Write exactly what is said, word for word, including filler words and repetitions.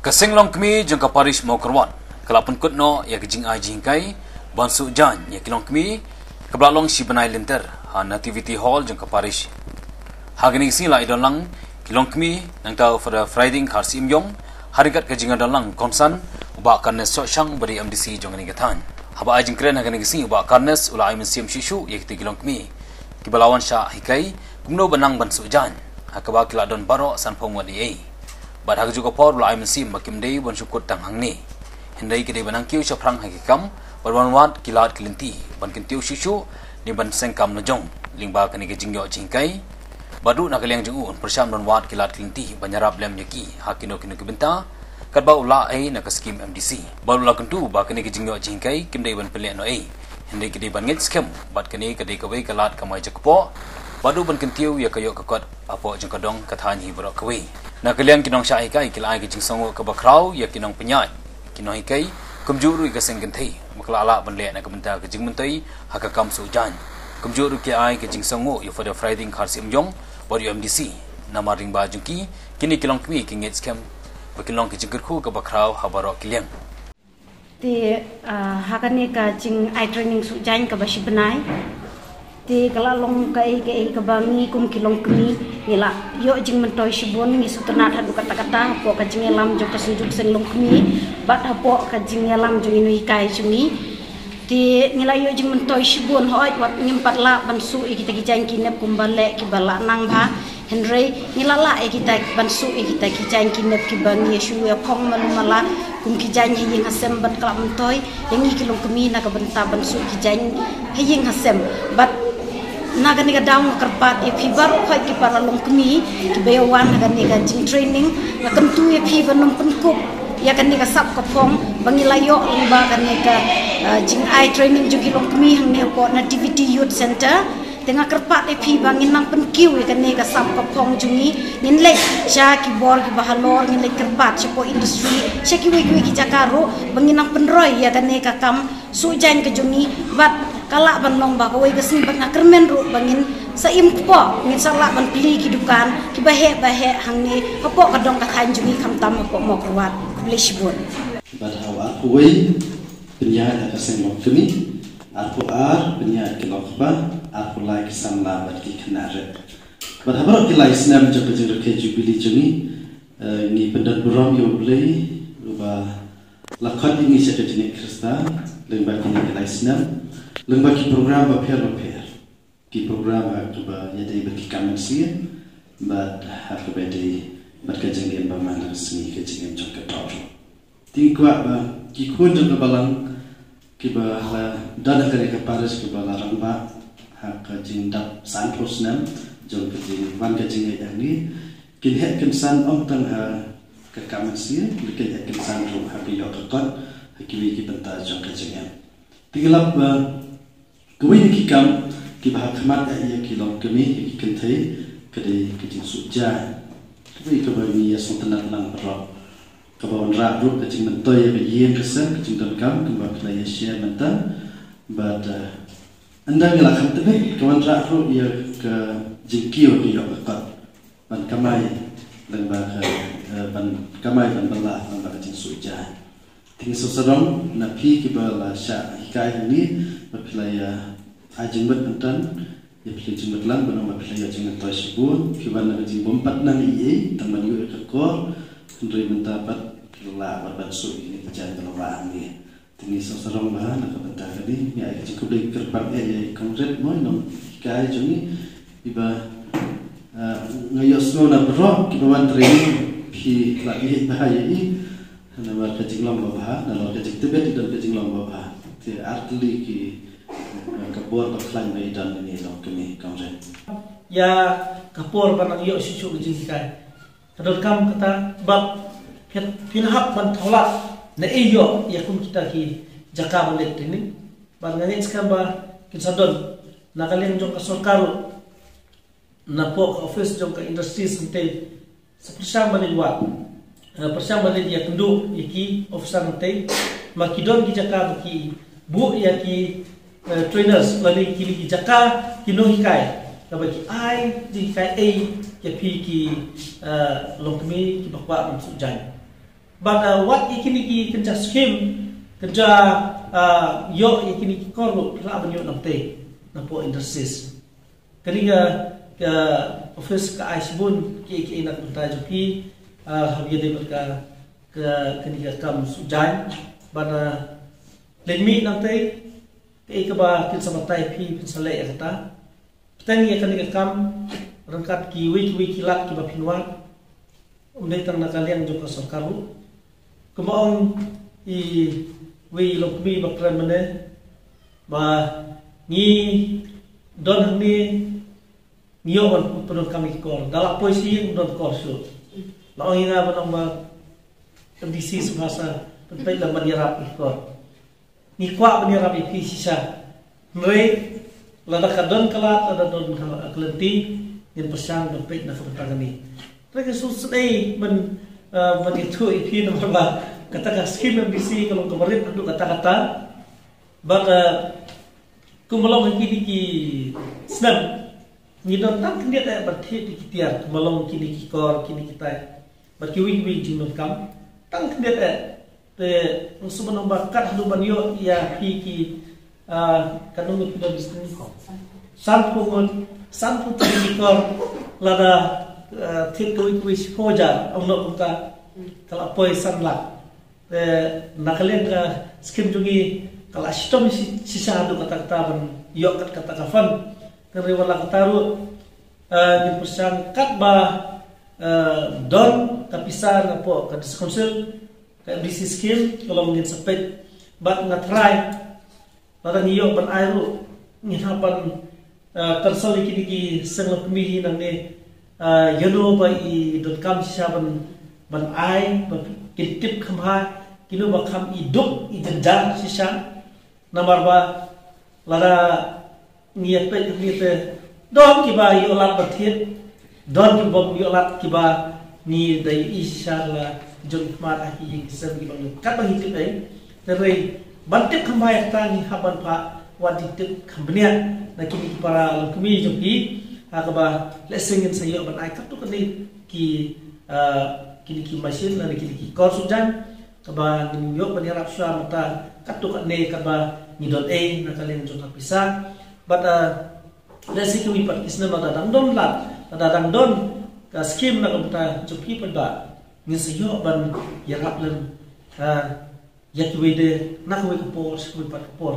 Ka Seng Longkmie jong ka Parish Mawkyrwat ka la pynkut noh ïa ka jingai jinghikai ban suh jaiñ ïa ki longkmie kaba la long shi bnai lynter ha Nativity Hall jong ka Parish. Ha kane ka sngi la ïadon lang ki longkmie nangta u Father Friday Kharsyiemyong ha ryngkat ka jingïadon lang kongsan u Bah Carnes Sohshang ba dei M D C jong kane ka thaiñ. Haba ai jingkren ha kane ka sngi u Bah Carnes u la ai mynsiem shuh shuh ïa kita ki longkmie kiba la wan shah hikai kumno ba nang ban suh jaiñ ha kaba ki la don baroh sanphew ngut eiei. Bad ha kajuh ka por u la ai mynsiem ba kim dei ban shu kut tang hangne, hynrei ki dei ban nang kiew shaphrang ha ki kam bad wan wad ki lad ki lynti ban kyntiew shuh shuh ne ban seng kam la jong lyngba kane ka jingïoh jinghikai. Bad ruh na ka liang jong u un pyrshang ban wad ki lad ki lynti ban ïarap lem ïa ki ha kino kino ki bynta katba u la ai na ka skim M D C. Bad u la kyntu ba kane ka jingïoh jinghikai kim dei ban pynleh noh ei, hynrei ka dei ban ngeit skhem bad kane ka dei kawei ka lad kamai jakpoh bad ruh ban kyntiew ïa ka ïoh ka kot hapoh jong ka dong ka thaiñ hi baroh kawei. Na ka liang ki nongshah hikai ki la ai ka jingsngewnguh kaba khraw ïa ki nongpynïaid, ki nonghikai, kumjuh ruh ïa ka seng kynthei ba ka la lah ban leh na ka bynta ka jingmyntoi ha ka kam suh jaiñ. Kumjuh ruh ki ai ka jingsngewnguh ïa u Father Friday Kharsyiemyong bad u M D C. Namar lyngba jong ki, kine ki longkmie ki ngeit skhem ba kin long ka jingkyrkhu kaba khraw ha baroh ki liang. Te, ah, ha kane ka jingai training suh jaiñ kaba shi bnai, te ka la long kaei kaei kaba ngi kum ki longkmie ngi la ïoh jingmyntoi shibun, ngi sngewtynnat haduh katta katta hapoh ka jingïalam jong ka Synjuk Seng Longkmie bad hapoh ka jingïalam jong i nonghikai jong ngi. Te ngi la ïoh jingmyntoi shibun, hooid wat ngim pat lah ban suh ïa kita ki jaiñ ki nep kumba leh kiba la nang bha. Hynrei ngi la lah ïa kita ban suh ïa kita ki jaiñ ki nep kiba ngi ïa shu ïa phong malu mala kum ki jaiñ ha ïing ha sem bad ka la myntoi ïa ngi ki longkmie na ka bynta ban suh ki jaiñ ha ïing ha sem. Bad na kane ka daw nga kyrpad ïa phi baroh khoit ki para longkmie kiba ïa wan ha kane ka jingtraining, nga kyntu ïa phi ban ym pynkup ïa kane ka sap ka phong ba ngi la ïoh lyngba kane ka, ah, jingai training jong ki longkmie hangne hapoh Nativity Youth Center. Te nga kyrpad ïa phi ba ngin nang pynkiew ïa kane ka sap ka phong jong ngi, ngin leit sha ki bor kiba halor, ngin leit kyrpad shapoh industry, sha kiwei kiwei ki jaka ruh ba ngin nang pynroi ïa kane ka kam suh jaiñ ka jong ngi. Bad ka lah ban long ba kawei ka sngi bad nga kyrmen ruh ba ngin sa im kpoh, ngin sa lah ban plie ki dukan kiba heh ba heh hangne hapoh ka dong ka thaiñ jong ngi, khamtam hapoh Mawkyrwat. Khublei shibun. Bad ha u arphew wei pynïaid ha ka Seng Longkmie, arphew ar pynïaid ki longkpa, arphew lai ki samla bad ki khynnah rit. Bad ha baroh ki lai snem jong ka jingrkhie Jubilee jong ngi, eh, ngi pyndon burom ïa U Blei uba la khot ïa ngi sha ka jingngeit Khristan lyngba kine ki lai snem, lyngba ki program bapher bapher. Ki program ha kaba ïadei bad ki kam mynsiem bad ha kaba ïadei bad ka jingim ba man la ka sngi, ka jingim jong ka doh ruh. Te nga kwah ba ki khun jong ka balang kiba la don ha kane ka parish kiba la rangbah ha ka jingdap sanphew snem jong ka jingwan ka jingngeit hangne, kin heh kynsan ym tang ha ka kam mynsiem, kin heh kynsan ruh ha ka ïoh ka kot ha kiwei ki bynta jong ka jingim. Te nga lap ba kawei na ki kam kiba ha khmat ïa ki longkmie, ïa ki kynthei, ka dei ka jingsuh jaiñ. Kawei kaba ngi ïa sngewtynnat lang baroh, kaba wanrah ruh ka jingmyntoi ïa ka ïing ka sem, ka jingdonkam, kumba phi la ïa share mynta. Bad, eh, ynda ngi la kham tbit, ka wanrah ruh ïa ka jingkiew ka ïoh ka kot ban kamai lyngba ka, eh, ban kamai ban bylla lyngba ka jingsuh jaiñ. Te ngi sngewsarong na phi kiba la shah hikai hangne, ba phi la ïa ai jingmut mynta, ïa phi la jingmut lang, ba nang ba phi la ïa jingmyntoi shibun, phi wan na ka jingbym pat nang ei ei, tang ban ïoh ïa ka kor, hynrei mynta pat phi la lah ban suh ïa kine ki jaiñ ba la wah hangne. Te ngi sngewsarong bha na ka bynta kane, ngi ai ka jingkhublei kyrpang eh ïa i Kong Rit mo, i nonghikai jong ngi, iba, ah, nga ïohsngew na baroh kiba wan training, phi la ïeit bha ïa i. Namar ka jinglong babha, namar ka jingtbit i don ka jinglong babha. Te ar tylli ki, eh, ka bor ba khlaiñ ba i don ïa i longkmie, Kong Rit. Ïa ka por ba nang ïoh shuh shuh ka jinghikai, ka donkam kata ba phi, phin hap ban thaw lad na ei ïoh ïa kum kita ki jaka ban leit training. Bad nga ngeit skhem ba kin sa don na ka liang jong ka sorkar ruh, napoh ka office jong ka industries hangtei, sa pyrshang ban leit wad, eh, pyrshang ban leit ïakynduh ïa ki officer hangtei, ma ki don ki jaka ba ki buh ïa ki, eh, trainers lane kine ki jaka ki nonghikai, kaba ki ai jinghikai ei ïa phi ki, eh, longkmie kiba kwah ban suh jaiñ. Bad wat ïa kine ki kynja skim, kynja ïoh ïa kine ki kor ruh phi lah ban ïoh nangtei napoh industries. Kane ka, ka office ka ai shibun ki, ki na ka bynta jong phi, ha ïadei bad ka, ka, kane ka kam sujaiñ. Bad leit mih nangtei, kaei kaba kin sa batai phi, phin sa leh ïa kata. Bteng ïa kane ka kam ryngkat kiwei kiwei ki lad kiba phin wad. Ym dei tang na ka liang jong ka sorkar ruh. Kumba ong iwei i longkmie ba kren mynne, ba ngi don hangne, ngi ïoh ban pyndonkam ïa ki kor. Da la poi sha ïing, don kor shuh. La ong ïa nga ban ong ba M D C sngewbha sa pynpeit lem ban ïarap ïa ki kor. Ngi kwah ban ïarap ïa phi shisha. Hynrei lada ka don ka lad, lada don ka lynti, ngin pyrshang ban peit na ka bynta kane. Hynrei ka shu sdei ban, ban ïathuh ïa phi namar ba kata ka skim M D C ka long kaba rit haduh katta katta. Bad kumba long ha kine ki snem, ngi don tang khyndiat eh ban thied ïa ki tiar, kumba long kine ki kor, kine ki tai. Bad kiwei kiwei ki jingdonkam tang khyndiat eh. Te nga sngewbha ba kat haduh ban ïoh ïa phi ki, ah, katno ngut phi don, sanphew ngut, sanphew tylli ki kor, lada, ah, thied kawei kawei shiphew hajar, ong noh kumta, ka la poi san lak. Te na ka liang ka skim jong ngi ka la shitom shi, shisha haduh katta katta ban ïoh kat kata ka fund. Hynrei wat la katta ruh, ah, ngin pyrshang katba, ah, don ka pisa napoh ka District Council, ka M D C scheme, ka long ngin sa peit. Bad nga tharai lada ngi ïoh ban ai ruh, ngin hap ban, ah, consult ïa kine ki seng longkmie hi nangne, ah, ïano ba i donkam shisha ban, ban ai, ba kin tip kham bha, kino ba kham i duk i jynjar shisha. Namar ba lada ngi ïa peit hangne te don kiba ïoh lad ban thied, don kiba bym ïoh lad, kiba ngi da ïohi shisha la jong ki khmat ha ki ïing ki sem kiba ngi, katba ngi tip ei. Hynrei ban tip kham bha ïa kata ngi hap ban phah wat jingtip kham bniah na kine ki para longkmie jong phi, ha kaba lehse ngin sa ïoh ban ai katto katne ki, ah, kine ki machine lane kine ki kor sujaiñ, kaba ngin ïoh ban ïarap shuwa mynta katto katne kaba ngi don ei na ka liang jong ka pisa. Bad, ah, lehse kiwei pat ki snem lada dang don lad, lada dang don ka skim na ka bynta jong phi pat ba ngin sa ïoh ban ïarap lem, ah, ïa kiwei de na kawei ka por sha kawei pat ka por.